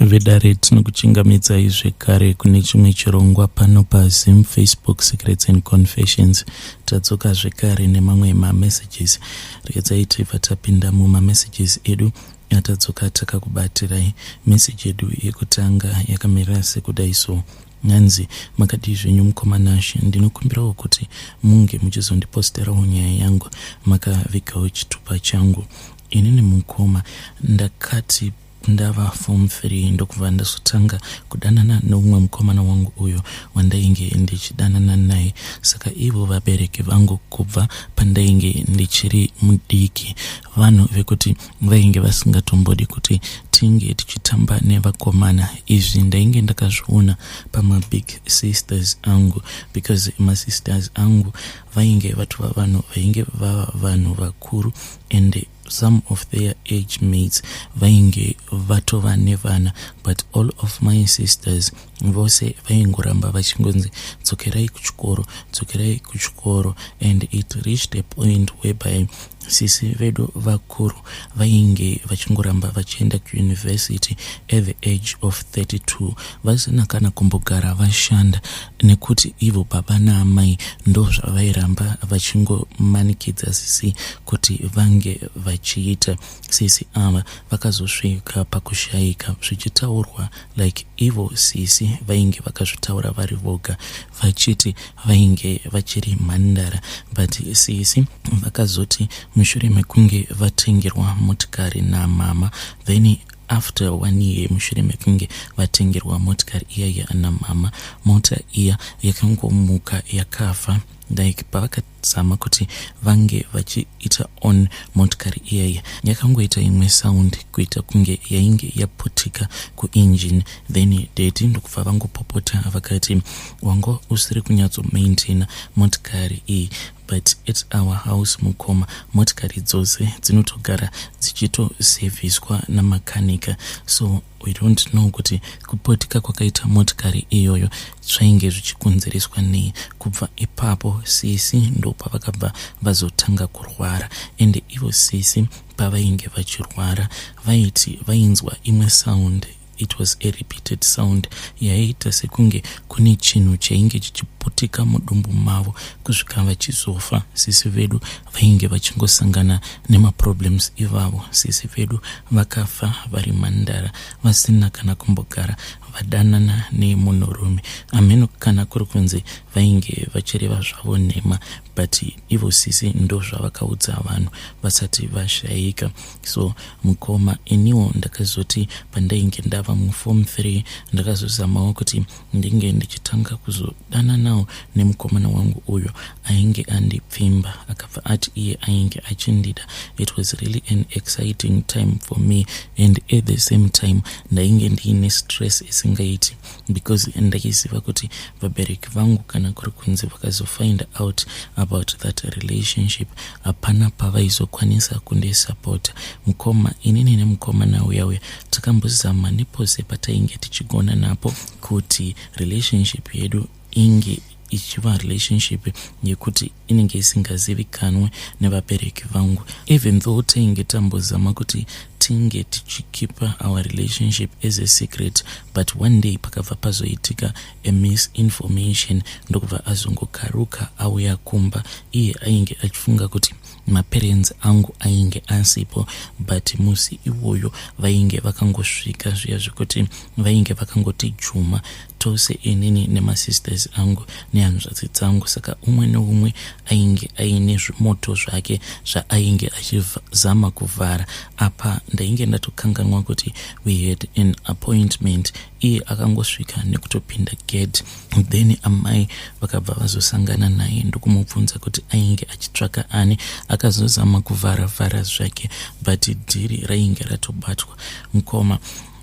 Vedare, tinokuchingamidzai zvekare kune chimwe chirongwa pano paZim Facebook Secrets and Confessions. Tadzoka zvekare nemamwe mamessages. Regedzai tibva tapinda mumamessages edu atadzoka takakubatirai. Meseji yedu yekutanga yakamira sekudai so: Nyanzi, "Makadii zvenyu mukoma Nash? Ndinokumbirawo kuti munge muchizondiposterawo nyaya yangu makavigawo chitupa changu. Inini mukoma, ndakati ndava form 3 ndokubva ndazotanga kudanana neumwe mukomana wangu uyo wandainge ndichidanana naye. Saka ivo vabereki vangu kubva pandainge ndichiri mudiki vanhu vekuti vainge vasingatombodi kuti tinge tichitamba nevakomana. Izvi ndainge ndakazviona pamabig sisters angu, because masisters angu vainge vatova vanhu vainge vava vanhu vakuru and some of their age mates vainge vatova nevana, but all of my sisters vose vaingoramba vachingonzi, 'Dzokerai kuchikoro, dzokerai kuchikoro.' And it reached a point whereby sisi vedu vakuru vainge vachingoramba vachienda kuuniversity at the age of 32 vasina kana kumbogara vashanda, nekuti ivo baba naamai ndo zvavairamba vachingomanikidza sisi kuti vange vachiita. Sisi ava vakazosvika pakushayika, zvichitaurwa like ivo sisi vainge vakazvitaura vari voga vachiti vainge vachiri mhandara. But sisi vakazoti mushure mekunge vatengerwa motikari namama, then after one year mushure mekunge vatengerwa motikari iyaya namama, mota iya yakangomuka yakafa. Like pavakazama kuti vange vachiita on motikari iyaya, yakangoita imwe sound kuita kunge yainge yaputika kuengine. Then daddy ndokubva vangopopota vakati, 'Wanga usiri kunyatsomaintaina motikari iyi.' But at our house, mukoma, motikari dzose dzinotogara dzichitosevhiswa namakanika, so we don't know kuti kuputika kwakaita motikari iyoyo zvainge zvichikonzereswa nei. Kubva ipapo sisi ndopavakabva vazotanga kurwara. Ende ivo sisi pavainge vachirwara vaiti vainzwa imwe sound. It was a repeated sound yaiita sekunge kune chinhu chainge chichiputika mudumbu mavo kusvika vachizofa. Sisi vedu vainge vachingosangana nemaproblems ivavo. Sisi vedu vakafa vari mhandara, vasina kana kumbogara vadanana nemunhurume. Ameno kana kuri kunzi vainge vachireva zvavo nhema, but ivo sisi ndo zvavakaudza vanhu vasati vashayika. So mukoma, iniwo ndakazoti pandainge ndava muform 3 ndakazozamawo kuti ndinge ndichitanga kuzodananawo nemukomana wangu uyo ainge andipfimba, akabva ati iye ainge achindida. It was really an exciting time for me, and at the same time ndainge ndiine stress isingaiti, because ndaiziva kuti vabereki vangu kana kuri kunzi vakazofind out about that relationship, hapana pavaizokwanisa kundisapota. Mukoma, inini nemukomana uya uya takambozama nepose patainge tichigona napo kuti relationship yedu inge ichiva relationship yekuti inenge isingazivikanwe nevabereki vangu. Even though tainge tambozama kuti tinge tichikeepa our relationship as a secret, but one day pakabva pazoitika a misinformation, ndokubva azongokaruka auya kumba. Iye ainge achifunga kuti maparents angu ainge asipo, but musi iwoyo vainge vakangosvika zviya zvekuti vainge vakangoti juma tose, inini nemasisters angu nehanzvadzi dzangu. Saka umwe neumwe ainge aine zvimoto zvake zvaainge achizama kuvhara. Apa ndainge ndatokanganwa kuti we had an appointment. Iye akangosvika nekutopinda gate. Then amai vakabva vazosangana naye ndokumubvunza kuti ainge achitsvaka ani. Akazozama kuvhara vhara zvake, but dhiri rainge ratobatwa, mukoma.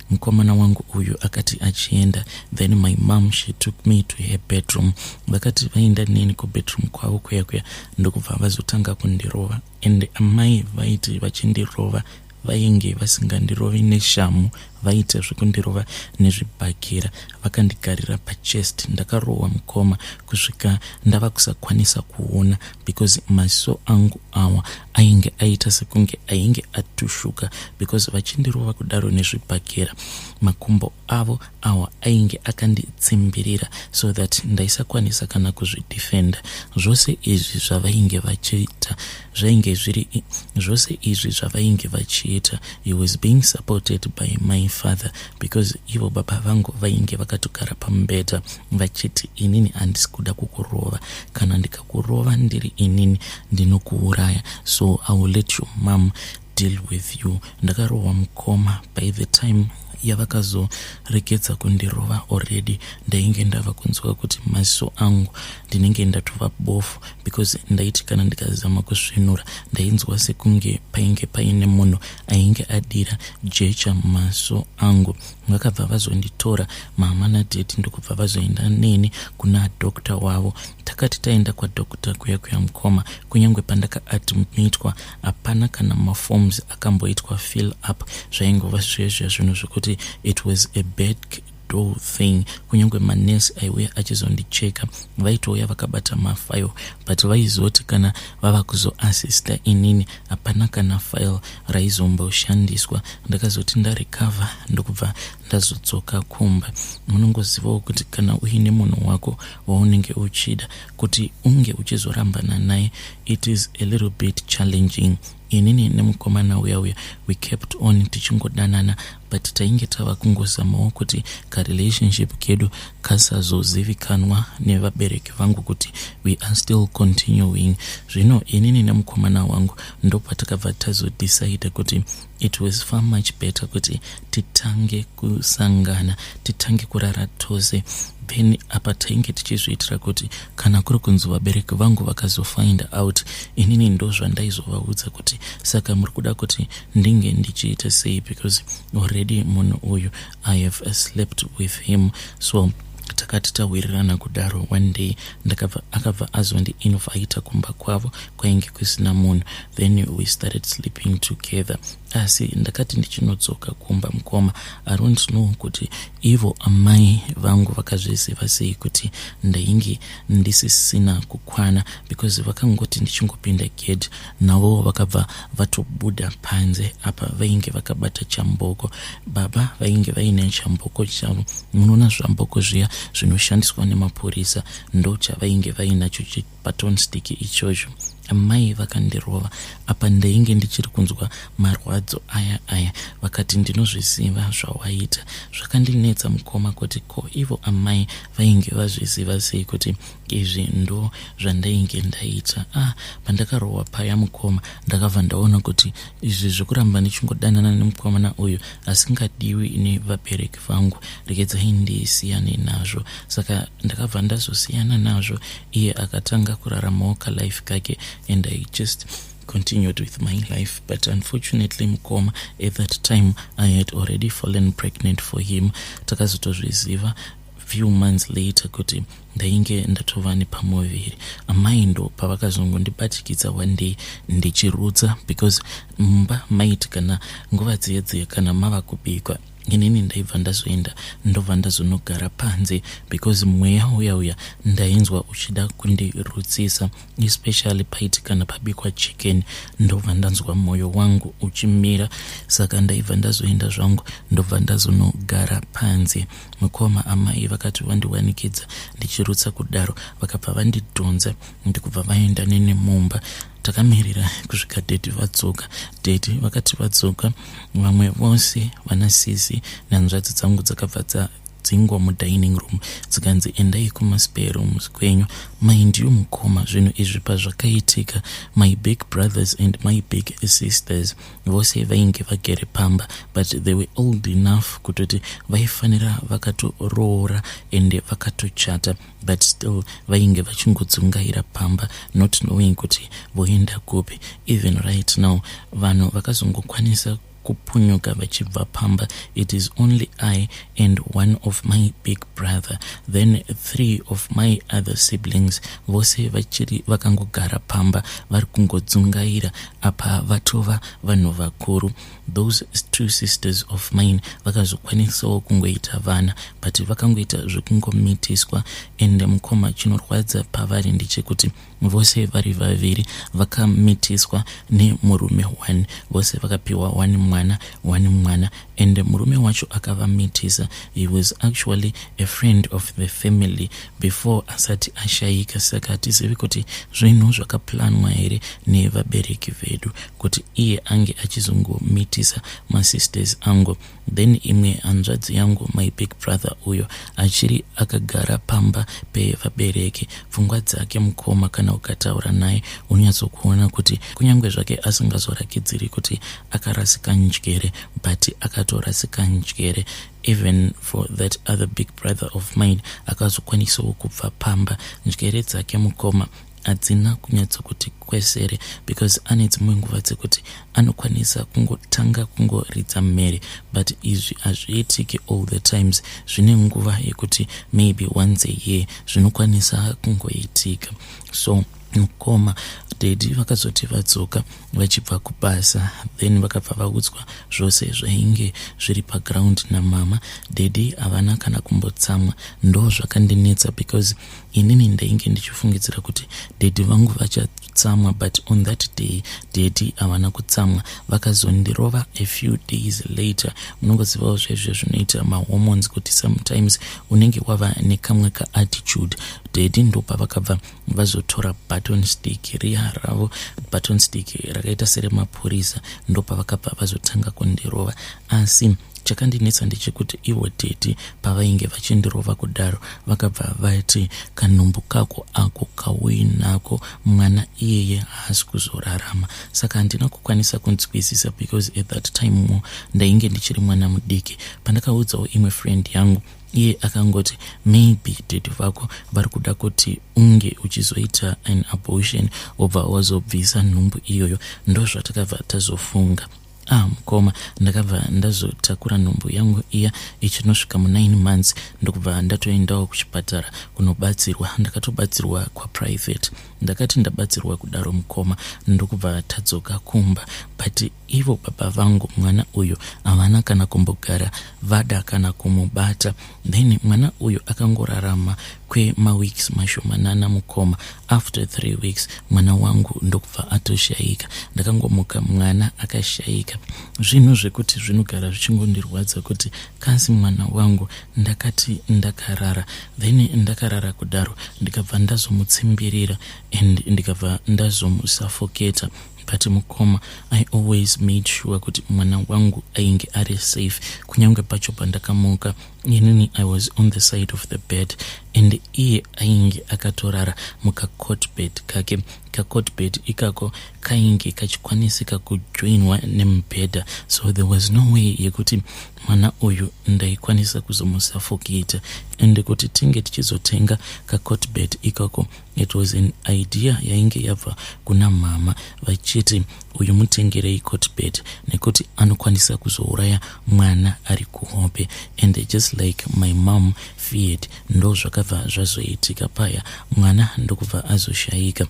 Mukomana wangu uyu akati achienda, then my mom, she took me to her bedroom. Vakati vaenda neni kubedroom kwavo kuya kuya, ndokubva vazotanga kundirova. And amai vaiti vachindirova vainge vasingandirovi neshamu. Vaiita zvekundirova nezvibhakera vakandigarira pachest. Ndakarohwa mukoma kusvika ndava kusakwanisa kuona because maziso angu awa ainge aita sekunge ainge atushuka because vachindirova kudaro nezvibhakera, makumbo avo awa ainge akanditsimbirira so that ndaisakwanisa kana kuzvidefenda. Zvose izvi zvavainge vachiita zvainge zviri zvose izvi zvavainge vachiita, he was being supported by my father because ivo baba vangu vainge vakatogara pamubhedha vachiti, "Inini handisi kuda kukurova. Kana ndikakurova ndiri inini ndinokuuraya, so I will let your mom deal with you." Ndakarohwa mukoma. By the time yavakazoregedza kundirova, already ndainge ndava kunzwa kuti maziso angu ndinenge ndatova bofu because ndaiti kana ndikazama kusvinura, ndainzwa sekunge painge paine munhu ainge adira jecha mumaziso angu. Vakabva vazonditora mama nadaddy, ndokubva vazoenda neni kuna doctor wavo. Takati taenda kwadoctor kuya kuya mukoma, kunyange pandakaadmitwa hapana kana maforms akamboitwa fill up. Zvaingova zvezvo zvinhu zvekuti it was a back door thing. Kunyange manesi aiuya achizondicheka, vaitouya vakabata mafile, but vaizoti kana vava kuzoassista inini, hapana kana file raizomboshandiswa. Ndakazoti ndarecover, ndokubva ndazodzoka kumba. Munongozivawo kuti kana uine munhu wako waunenge uchida kuti unge uchizorambana naye, it is a little bit challenging. Inini nemukomana uya uya, we kept on tichingodanana, but tainge tava kungozamawo kuti karelationship kedu kasazozivikanwa nevabereki vangu kuti we are still continuing. Zvino inini nemukomana wangu ndopatakabva tazodecide kuti it was far much better kuti titange kusangana, titange kurara tose. Then apa tainge tichizviitira kuti kana kuri kunzi vabereki vangu vakazofind out, inini ndo zvandaizovaudza kuti, "Saka muri kuda kuti ndinge ndichiita sei? Because already munhu uyu, I have slept with him." So takati tawirirana kudaro, one day ndakabva akabva azondiinvita kumba kwavo. Kwainge kusina munhu. Then we started sleeping together. Asi ndakati ndichinodzoka kumba mukoma, I don't know kuti ivo amai vangu vakazviziva sei kuti ndainge ndisisina kukwana, because vakangoti ndichingopinda gate, navo vakabva vatobuda panze. Apa vainge vakabata chamboko. Baba vainge vaine chamboko chavo. Munoona zvamboko zviya zvinoshandiswa nemapurisa, ndo chavainge vainacho, chibaton stick ichocho. Amai vakandirova. Apa ndainge ndichiri kunzwa marwadzo aya aya. Vakati, "Ndinozviziva zvawaita." Zvakandinetsa mukoma kuti ko ivo amai vainge vazviziva sei kuti izvi ndo zvandainge ndaita. Ah, pandakarohwa paya mukoma, ndakabva ndaona kuti izvi zvekuramba ndichingodanana nemukomana uyu asingadiwi nevabereki vangu, regedzai ndisiyane nazvo. Saka ndakabva ndazosiyana nazvo. Iye akatanga kuraramawo kalife kake and I just continued with my life. But unfortunately mukoma, at that time I had already fallen pregnant for him. Takazotozviziva few months later kuti ndainge ndatova nepamuviri. Amai ndo pavakazongondibatikidza one day ndichirutsa, because mumba maiti kana nguva dziye dziye kana mava kubikwa, inini ndaibva ndazoenda, ndobva ndazonogara panze because mweya uya uya ndainzwa uchida kundirutsisa, especially paiti kana pabikwa chicken, ndobva ndanzwa mwoyo wangu uchimira. Saka ndaibva ndazoenda zvangu, ndobva ndazonogara panze mukoma. Amai vakati vandiwanikidza ndichirutsa kudaro, vakabva vandidhonza, ndikubva vaenda nene mumba. Takamirira kusvika daddy vadzoka. Daddy vakati vadzoka, vamwe vose vanasisi nehanzvadzi dzangu dzakabva dzadzingwa mudining room, dzikanzi, "Endai kumaspare rooms kwenyu." Mind you mukoma, zvinhu izvi pazvakaitika, my big brothers and my big sisters vose vainge vagere pamba, but they were old enough kutoti vaifanira vakatoroora ende vakatochata, but still vainge vachingodzungaira pamba, not knowing kuti voenda kupi. Even right now vanhu vakazongokwanisa kupunyuka vachibva pamba. It is only I and one of my big brother, then three of my other siblings vose vachiri vakangogara pamba vari kungodzungaira. Apa vatova vanhu vakuru. Those two sisters of mine vakazokwanisawo kungoita vana, but vakangoita zvekungomitiswa. And mukoma, chinorwadza pavari ndechekuti vose vari vaviri vakamitiswa nemurume one. Vose vakapiwa one mwana, one mwana, and murume wacho akavamitisa, he was actually a friend of the family before asati ashayika. Saka hatizivi kuti zvinhu zvakaplanwa here nevabereki vedu kuti iye ange achizongomitisa masisters angu. Then imwe hanzvadzi yangu, my big brother, uyo achiri akagara pamba pevabereki. Pfungwa dzake, mukoma, kana ukataura naye unonyatsokuona kuti kunyange zvake asingazorakidziri kuti akarasika njere, but akatorasika njere. Even for that other big brother of mine akazokwanisawo kubva pamba, njere dzake, mukoma, hadzina kunyatsokuti kwesere, because ane dzimwe nguva dzekuti anokwanisa kungotanga kungoridza mhere, but izvi hazviitiki all the times. Zvine nguva yekuti maybe once a year zvinokwanisa kungoitika. So mukoma, daddy vakazoti vadzoka vachibva kubasa, then vakabva vaudzwa zvose zvainge zviri paground namama. Daddy havana kana kumbotsamwa. Ndo zvakandinetsa, because inini ndainge ndichifungidzira kuti daddy vangu vachatsamwa, but on that day daddy havana kutsamwa. Vakazondirova a few days later. Munongozivawo zvezvo zvinoita mahormones, kuti sometimes unenge wava nekamwe kaattitude. Daddy ndopavakabva vazotora baton stick riya ravo, baton stick rakaita seremapurisa, ndopavakabva vazotanga kundirova. Asi chakandinetsa ndechekuti ivo daddy pavainge vachindirova kudaro, vakabva vati, "Kanhumbu kako ako kauinako, mwana iyeye haasi kuzorarama." Saka handina kukwanisa kunzwisisa, because at that time mo ndainge ndichiri mwana mudiki. Pandakaudzawo imwe friend yangu, iye akangoti, "Maybe daddy vako vari kuda kuti unge uchizoita an abortion, wobva wazobvisa nhumbu iyoyo." Ndo zvatakabva tazofunga. Ah, mukoma, ndakabva ndazotakura nhumbu yangu iya ichinosvika mu9 months, ndokubva ndatoendawo kuchipatara kunobatsirwa. Ndakatobatsirwa kwaprivate. Ndakati ndabatsirwa kudaro, mukoma, ndokubva tadzoka kumba, but ivo baba vangu mwana uyu havana kana kumbogara vada kana kumubata. Then mwana uyu akangorarama kwemaweeks mashomanana, mukoma. After 3 weeks mwana wangu ndokubva atoshayika. Ndakangomuka mwana akashayika. Zvinhu zvekuti zvinogara zvichingondirwadza kuti kasi mwana wangu ndakati ndakarara, then ndakarara kudaro, ndikabva ndazomutsimbirira and ndikabva ndazomusuffocata. But mukoma, I always made sure kuti mwana wangu ainge ari safe. Kunyange pacho pandakamuka inini, I was on the side of the bed and iye ainge akatorara mukacot bed kake. Kacot bed ikako kainge kachikwanisika kujoinwa nemubhedha, so there was no way yekuti mwana uyu ndaikwanisa kuzomusuffocata. And kuti tinge tichizotenga kacot bed ikako, it was an idea yainge yabva kuna mama vachiti, "Uyu mutengerei cot bed nekuti anokwanisa kuzouraya mwana ari kuhope." And just like my mom feared, ndo zvakabva zvazoitika paya. Mwana ndokubva azoshayika,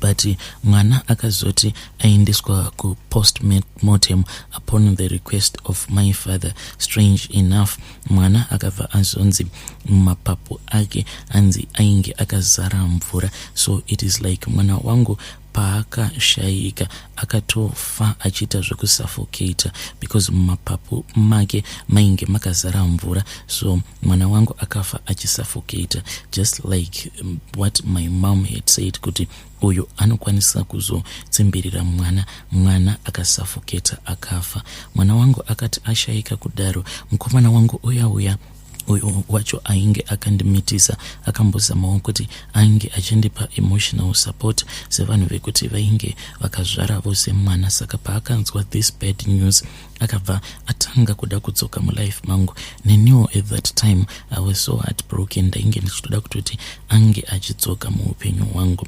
but mwana akazoti aendeswa kupostmortem upon the request of my father. Strange enough, mwana akabva azonzi mumapapu ake anzi ainge akazara mvura. So it is like mwana wangu paakashayika akatofa achiita zvekusuffocata, because mumapapu make mainge makazara mvura. So mwana wangu akafa achisuffocata, just like what my mom had said, kuti uyu anokwanisa kuzotsimbirira mwana, mwana akasuffocata akafa. Mwana wangu akati ashayika kudaro, mukomana wangu uya uya Uyo wacho ainge akandimitisa akambozamawo kuti ainge achindipa emotional support sevanhu vekuti vainge vakazvara vose mwana. Saka paakanzwa this bad news, akabva atanga kuda kudzoka mulife mangu. Neniwo at that time I was so heartbroken, ndainge ndichitoda kutoti ange achidzoka muupenyu hwangu.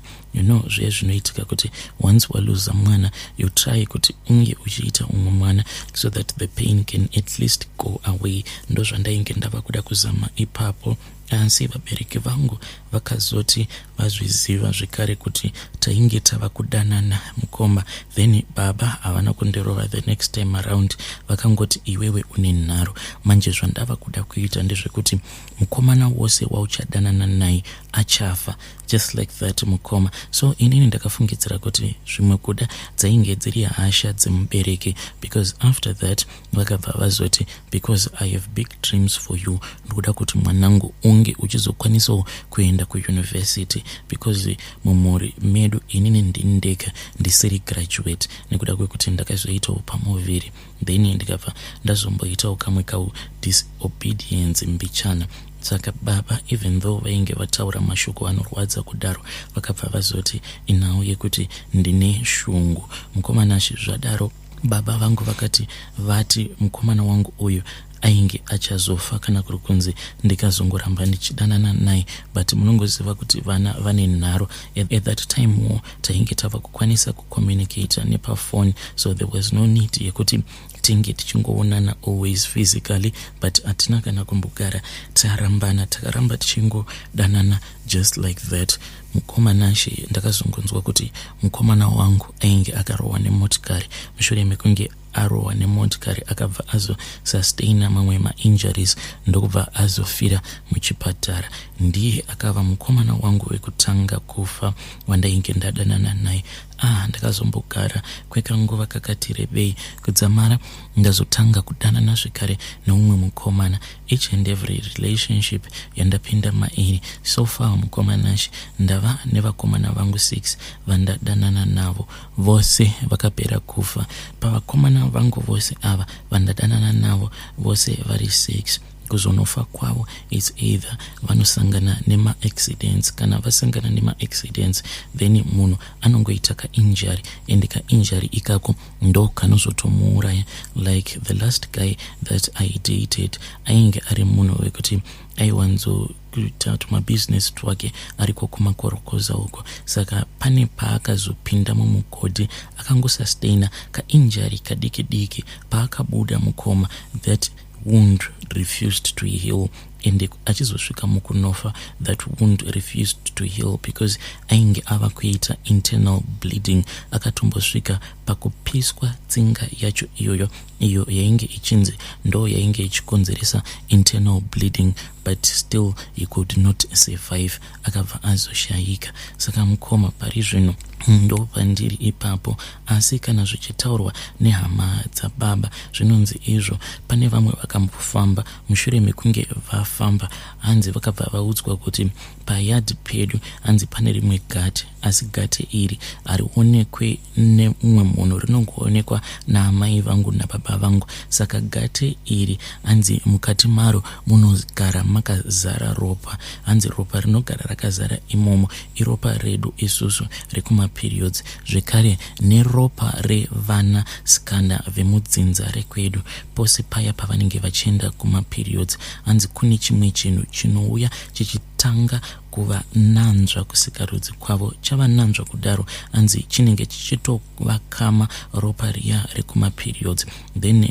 Zviye zvinoitika kuti once waluza mwana, you try kuti unge uchiita umwe mwana so that the pain can at least go away. Ndo zvandainge ndava kuda kuzama ipapo, asi vabereki vangu vakazoti vazviziva zvekare kuti tainge tava kudanana, mukoma, then baba havana kundirova the next time around. Vakangoti, "Iwewe une nharo. Manje zvandava kuda kuita ndezvekuti mukomana wose wauchadanana naye achafa." Just like that, mukoma. So inini ndakafungidzira kuti zvimwe kuda dzainge dziri hasha dzemubereki, because after that vakabva vazoti, "Because I have big dreams for you, ndikuda kuti mwanangu unge uchizokwanisawo kuenda kuuniversity, because mumhuri medu inini ndini ndega ndisiri graduate, nekuda kwekuti ndakazoitawo pamuviri, then ndikabva ndazomboitawo kamwe kau disobedience mbichana." Saka baba, even though vainge vataura mashoko anorwadza kudaro, vakabva vazoti inhau yekuti ndine shungu. Mukomanashi, zvadaro baba vangu vakati vati mukomana wangu uyu ainge achazofa kana kuri kunzi ndikazongoramba ndichidanana naye. But munongoziva kuti vana vane nharo. At that time wo tainge tava kukwanisa kucommunicata nepafoni, so there was no need yekuti tinge tichingoonana always physically, but hatina kana kumbogara tarambana, takaramba tichingodanana just like that. Mukomanashe, ndakazongonzwa kuti mukomana wangu ainge akarohwa nemotikari. Mushure mekunge arohwa nemotikari, akabva azosustaina mamwe mainjuries, ndokubva azofira muchipatara. Ndiye akava mukomana wangu wekutanga kufa wandainge ndadanana naye. Ah, ndakazombogara kwekanguva kakati rebei kudzamara ndazotanga kudanana zvekare neumwe mukomana. Each and every relationship yandapinda mairi so far, mukomanashi, ndava nevakomana vangu 6 vandadanana navo, vose vakapera kufa. Pavakomana vangu vose ava vandadanana navo, vose vari 6, kuzonofa kwavo it's either vanosangana nemaaccidents. Kana vasangana nemaaccidents, then munhu anongoita kainjury, and kainjury ikako ndo kanozotomuuraya. Like the last guy that I dated, ainge ari munhu wekuti aiwanzokuita tumabhizinesi twake ariko kumakorokoza uko. Saka pane paakazopinda mumugodhi, akangosustaina kainjury kadiki diki. Paakabuda, mukoma, that wound refused to heal, and achizosvika mukunofa, that wound refused to heal because ainge ava kuita internal bleeding. Akatombosvika pakupiswa tsinga yacho iyoyo, iyo yainge ichinzi ndo yainge ichikonzeresa internal bleeding, but still he could not survive, akabva azoshayika. Saka mukoma, pari zvino ndo pandiri ipapo. Asi kana zvichitaurwa nehama dzababa, zvinonzi izvo pane vamwe vakambofamba. Mushure mekunge vafamba, hanzi vakabva vaudzwa kuti payadhi pedu hanzi pane rimwe gate, asi gate iri harionekwe nemumwe munhu, rinongoonekwa naamai vangu nababa vangu. Saka gate iri, hanzi mukati maro munogara makazara ropa. Hanzi ropa rinogara rakazara imomo iropa redu isusu rekumaperiods, zvekare neropa revanasikana vemudzinza rekwedu. Pose paya pavanenge vachienda kumaperiods, hanzi kune chimwe chinhu chinouya chichitanga kuvananzva kusikarudzi kwavo. Chavananzva kudaro, hanzi chinenge chichitovakama ropa riya rekumaperiods, then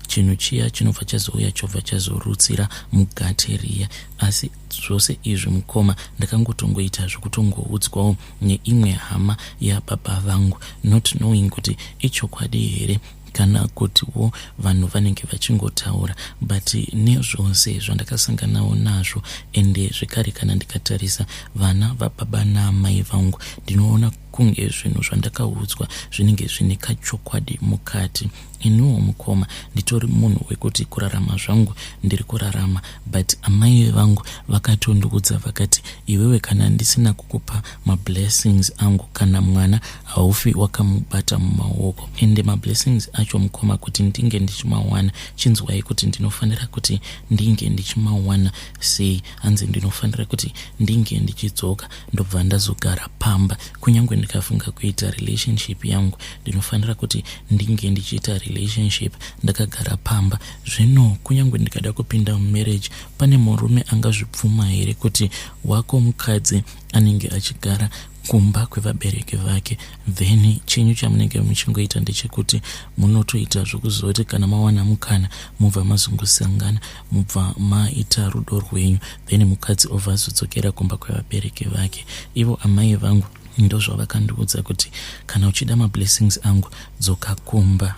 chinhu chiya chinobva chazouya, chobva chazorutsira mugate riya. Asi zvose izvi, mukoma, ndakangotongoita zvekutongoudzwawo neimwe hama yababa vangu, not knowing kuti ichokwadi here kana kutiwo vanhu vanenge vachingotaura. But nezvose zvandakasanganawo nazvo, ende zvekare kana ndikatarisa vana vababa naamai vangu, ndinoona. Kunge zvinhu zvandakaudzwa zvinenge zvine kachokwadi mukati. Iniwo mukoma nditori munhu wekuti kurarama zvangu ndiri kurarama, but amai vangu vakatondiudza vakati, "Iwewe, kana ndisina kukupa mablessings angu, kana mwana haufi wakamubata mumaoko." Ende mablessings acho, mukoma, kuti ndinge ndichimawana, chinzwai kuti ndinofanira kuti ndinge ndichimawana sei. Hanzi ndinofanira kuti ndinge ndichidzoka, ndobva ndazogara pamba. Kunyange ndikafunga kuita relationship yangu, ndinofanira kuti ndinge ndichiita relationship ndakagara pamba. Zvino kunyange ndikada kupinda mumarriage, pane murume angazvibvuma here kuti wako mukadzi anenge achigara kumba kwevabereki vake? Then chenyu chamunenge muchingoita ndechekuti munotoita zvokuzoti kana mawana mukana, mubva mazongosangana, mubva maita rudo rwenyu, then mukadzi obva azodzokera kumba kwevabereki vake. Ivo amai vangu ndozvavakandiudza kuti, "Kana uchida mablessings angu, dzoka kumba."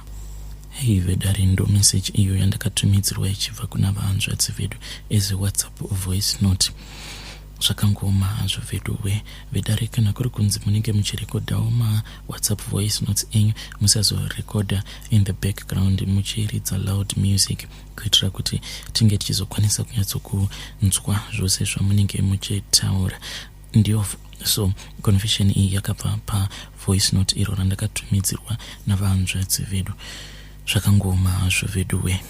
Hei vedare, ndo message iyo yandakatumidzirwa ichibva kuna vahanzvadzi vedu as WhatsApp voice note. Zvakangoma hazvo veduwe. Vedare, kana kuri kunzi munenge muchirekodhawo maWhatsApp voice notes enyu, musazorekodha in the background muchiridza loud music, kuitira kuti tinge tichizokwanisa kunyatsokunzwa zvose zvamunenge muchitaura. Ndiyo so confession iyi yakabva pavoice note iro randakatumidzirwa navahanzvadzi vedu. Zvakangoma hazvo veduwe.